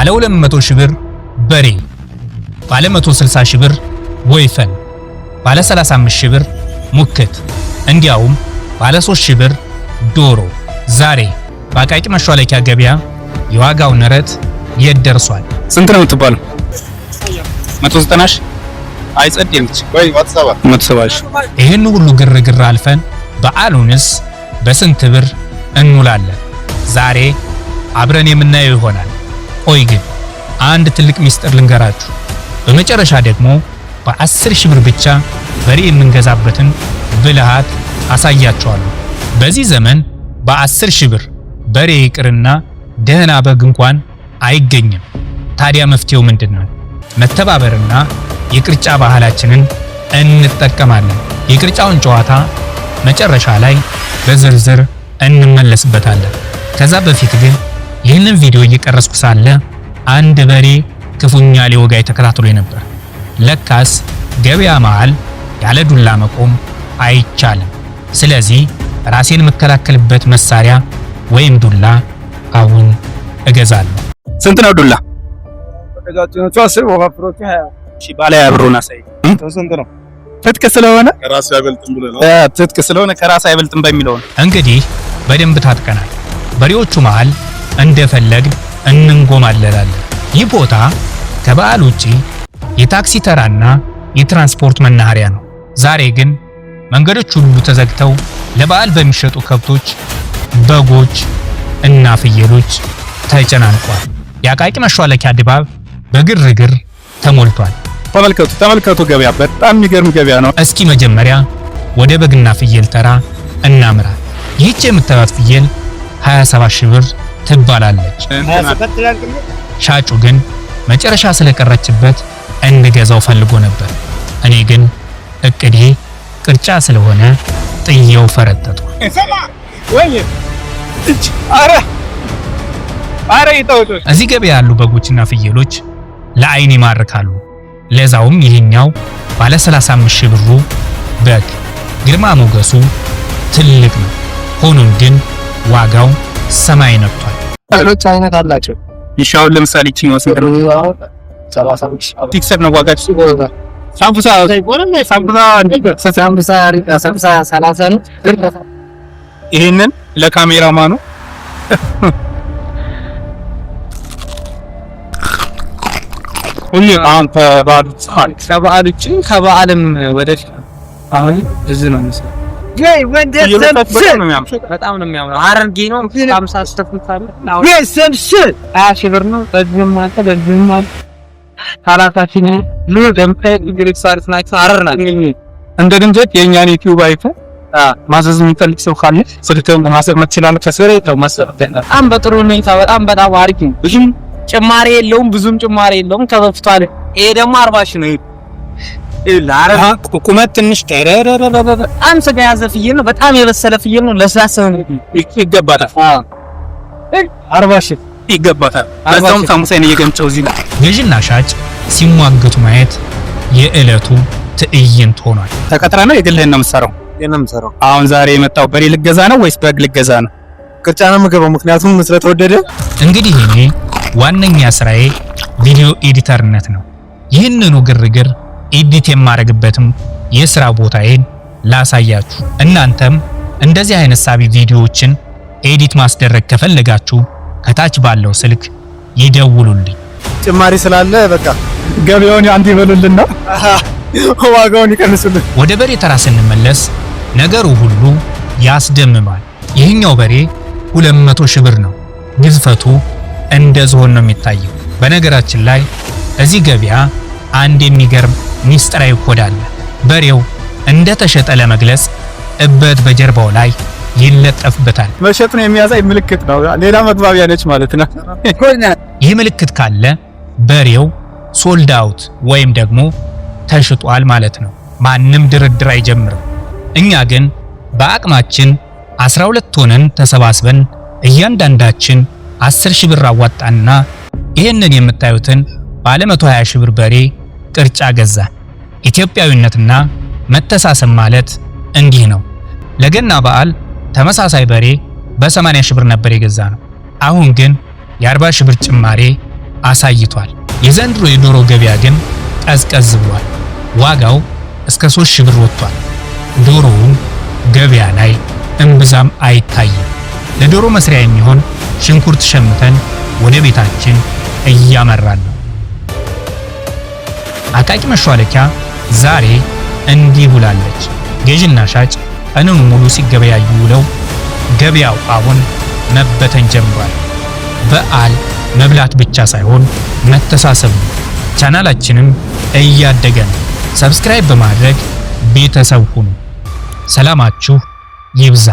ባለ 200 ሺህ ብር በሬ፣ ባለ 160 ሺህ ብር ወይፈን፣ ባለ 35 ሺህ ብር ሙክት፣ እንዲያውም ባለ 3 ሺህ ብር ዶሮ። ዛሬ በአቃቂ መሿለኪያ ገበያ የዋጋው ንረት የት ደርሷል? ስንት ነው የምትባለው? 190 ሺህ አይጸድም። ወይ ዋትሳፕ 170 ሺህ። ይህን ሁሉ ግርግር አልፈን በዓሉንስ በስንት ብር እንውላለን? ዛሬ አብረን የምናየው ይሆናል። ቆይ ግን አንድ ትልቅ ሚስጥር ልንገራችሁ። በመጨረሻ ደግሞ በ10 ሺህ ብር ብቻ በሬ የምንገዛበትን ብልሃት አሳያችኋለሁ። በዚህ ዘመን በ10 ሺህ ብር በሬ ይቅርና ደህና በግ እንኳን አይገኝም። ታዲያ መፍትሄው ምንድን ነው? መተባበርና የቅርጫ ባህላችንን እንጠቀማለን። የቅርጫውን ጨዋታ መጨረሻ ላይ በዝርዝር እንመለስበታለን። ከዛ በፊት ግን ይህንን ቪዲዮ እየቀረጽኩ ሳለ አንድ በሬ ክፉኛ ሊወጋኝ ተከታትሎ ነበር። ለካስ ገበያ መሃል ያለ ዱላ መቆም አይቻልም። ስለዚህ ራሴን የምከላከልበት መሳሪያ ወይም ዱላ አሁን እገዛለሁ። ስንት ነው ዱላ? ቀጫጭኖቹ 10፣ ወፋፍሮቹ 20። እሺ፣ ባለ 20 ብሩን አሳይ። ስንት ነው? ትጥቅ ስለሆነ ከራስ አይበልጥም ብለህ ነው። ትጥቅ ስለሆነ ከራስ አይበልጥም በሚለው ነው። እንግዲህ በደንብ ታጥቀናል። በሬዎቹ መሃል እንደፈለግን እንንጎማለላለን። ይህ ቦታ ከበዓል ውጪ የታክሲ ተራና የትራንስፖርት መናኸሪያ ነው። ዛሬ ግን መንገዶች ሁሉ ተዘግተው ለበዓል በሚሸጡ ከብቶች፣ በጎች እና ፍየሎች ተጨናንቋል። የአቃቂ መሿለኪያ ድባብ በግርግር ተሞልቷል። ተመልከቱ፣ ተመልከቱ፣ ገበያ በጣም የሚገርም ገበያ ነው። እስኪ መጀመሪያ ወደ በግና ፍየል ተራ እናምራ። ይህች የምታዩት ፍየል 27 ሺህ ብር ትባላለች። ሻጩ ግን መጨረሻ ስለቀረችበት እንድገዛው ፈልጎ ነበር። እኔ ግን እቅዴ ቅርጫ ስለሆነ ጥየው ፈረጠጡ። አረ አረ ይተውት። እዚህ ገበያ ያሉ በጎችና ፍየሎች ለአይን ይማርካሉ። ለዛውም ይሄኛው ባለ 35 ሺህ ብሩ በግ ግርማ ሞገሱ ትልቅ ነው። ሆኖም ግን ዋጋው ሰማይ ነክቷል። ሌሎች አይነት አላቸው። እሺ፣ አሁን ለምሳሌ ይችኛው ስንት ነው? Fixed ነው ዋጋቸው? ሳምቡሳ ሳምቡሳ ሳምቡሳ 30 ነው። ይሄንን ለካሜራማኑ ሁሉ አሁን ከበዓሉ ከበዓል ውጭ ከበዓልም ወደፊት አሁን ብዙ ነው የሚመስለው። በጣም ነው የሚያምረው። ሐረርጌ ነው። 50 እስከ 60 ነው። 20 ሺህ ብር ነው። በዚህም አለ በዚህም አለ 30 ሺህ ነው። ግሪክ ናቸው። ሐረር ናቸው። እንደ ድንገት የእኛን ዩቲዩብ አይተህ ማዘዝ የሚፈልግ ሰው ካለ ስልክህን ማስቀመጥ ትችላለህ። ከስር በጣም በጥሩ ሁኔታ በጣም በጣም አሪፍ ነው። ብዙም ጭማሪ የለውም፣ ብዙም ጭማሪ የለውም ከበፊቱ አለ። ይሄ ደግሞ 40 ሺህ ነው። ቁመት ትንሽ በጣም ስጋ የያዘ ፍየል ነው። በጣም የበሰለ ፍየል ነው። ለስላሳ ነው። ይገባታል። 40 ሺህ ይገባታል። በዛውም ሳምቡሳዬን እየገምጨው እዚህ ጋር ገዥና ሻጭ ሲሟገቱ ማየት የዕለቱ ትዕይንት ሆኗል። ተቀጥረህ ነው የግልህን ነው የምትሰራው? የምሰራው። አሁን ዛሬ የመጣው በሬ ልገዛ ነው ወይስ በግ ልገዛ ነው? ቅርጫ ነው የምገባው፣ ምክንያቱም ስለተወደደ። እንግዲህ እኔ ዋነኛ ስራዬ ቪዲዮ editor ነት ነው። ይህንኑ ግርግር edit የማደርግበትም የስራ ቦታዬን ላሳያችሁ። እናንተም እንደዚህ አይነት ሳቢ ቪዲዮዎችን edit ማስደረግ ከፈለጋችሁ ከታች ባለው ስልክ ይደውሉልኝ። ጭማሪ ስላለ በቃ ገበያውን አንድ ይበሉልን ነው። ዋጋውን ይቀንሱልን። ወደ በሬ ተራ ስንመለስ ነገሩ ሁሉ ያስደምማል። ይህኛው በሬ 200 ሺህ ብር ነው። ግዝፈቱ እንደ ዝሆን ነው የሚታየው። በነገራችን ላይ እዚህ ገበያ አንድ የሚገርም ሚስጥራዊ ኮድ አለ። በሬው እንደተሸጠ ለመግለጽ እበት በጀርባው ላይ ይለጠፍበታል። መሸጡን የሚያሳይ ምልክት ነው። ሌላ መግባቢያ ነች ማለት ነው። ይህ ምልክት ካለ በሬው sold out ወይም ደግሞ ተሽጧል ማለት ነው። ማንም ድርድር አይጀምርም። እኛ ግን በአቅማችን 12 ሆነን ተሰባስበን እያንዳንዳችን 10 ሺህ ብር አዋጣንና ይህንን የምታዩትን ባለ 120 ሺህ ብር በሬ ቅርጫ ገዛን። ኢትዮጵያዊነትና መተሳሰብ ማለት እንዲህ ነው። ለገና በዓል ተመሳሳይ በሬ በ80 ሺህ ብር ነበር የገዛነው። አሁን ግን የ40 ሺህ ብር ጭማሬ አሳይቷል። የዘንድሮ የዶሮ ገበያ ግን ቀዝቀዝ ብሏል። ዋጋው እስከ 3000 ብር ወጥቷል። ዶሮውም ገበያ ላይ እምብዛም አይታይም። ለዶሮ መስሪያ የሚሆን ሽንኩርት ሸምተን ወደ ቤታችን እያመራን ነው። አቃቂ መሿለኪያ ዛሬ እንዲህ ውላለች። ገዥና ሻጭ ቀኑን ሙሉ ሲገበያዩ ውለው ገበያው አሁን መበተን ጀምሯል። በዓል መብላት ብቻ ሳይሆን መተሳሰብ ነው። ቻናላችንም እያደገ ነው። Subscribe በማድረግ ቤተሰብ ሁኑ። ሰላማችሁ ይብዛ።